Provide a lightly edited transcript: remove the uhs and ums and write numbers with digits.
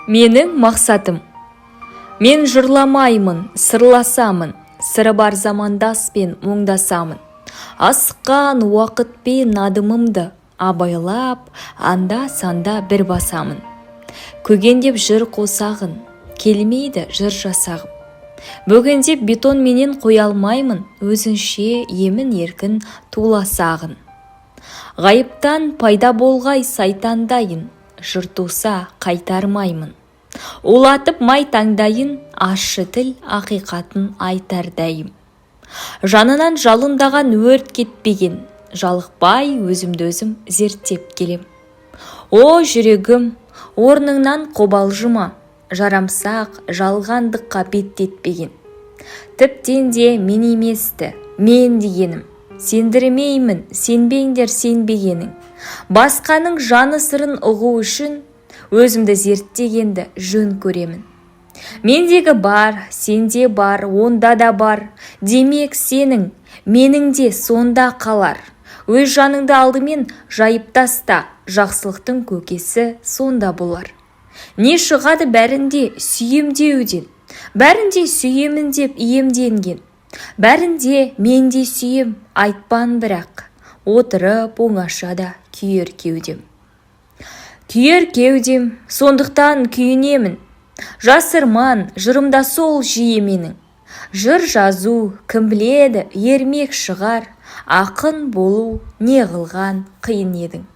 Менің мақсатым. Мен жырламаймын, сырласамын, сыры бар замандаспен мұңдасамын. Асыққан уақытпен адымымды абайлап, анда-санда бір басамын. Көгендеп жыр қосағын, келмейді жыр жасағым. Бөгендеп бетонменен қоя алмаймын, өзінше емін-еркін туласағын. Ғайыптан пайда болғай сайтандайын, жыр туса қайтармаймын. Улатып май таңдайын, ащы тіл ақиқатын айтар дәйім. Жанынан жалындаған өрт кетпеген, жалықпай өзімді өзім зерттеп келем. О, жүрегім, орныңнан қобалжыма, жарамсақ жалғандыққа беттетпеген. Тіптен де мен еместі, мен дегенім, сендірмеймін, сенбеңдер сенбегенің. Басқаның жаны сырын ұғу үшін өзімді зерттегенді жөн көремін. Мендегі бар, сенде бар, онда да бар, демек сенің, менің де сонда қалар. Өз жаныңды алдымен жайып таста, жақсылықтың көкесі сонда болар. Не шығады бәрінде сүйем деуден, бәрінде сүйемін деп иемденген. Бәрінде мен де сүйем, айтпан бірақ, отырып оңашада күйер кеудем. Күйер кеудем, сондықтан күйінемін. Жасырман, жырымда сол жиі менің. Жыр жазу, кім біледі, ермек шығар, ақын болу не қылған қиын едің.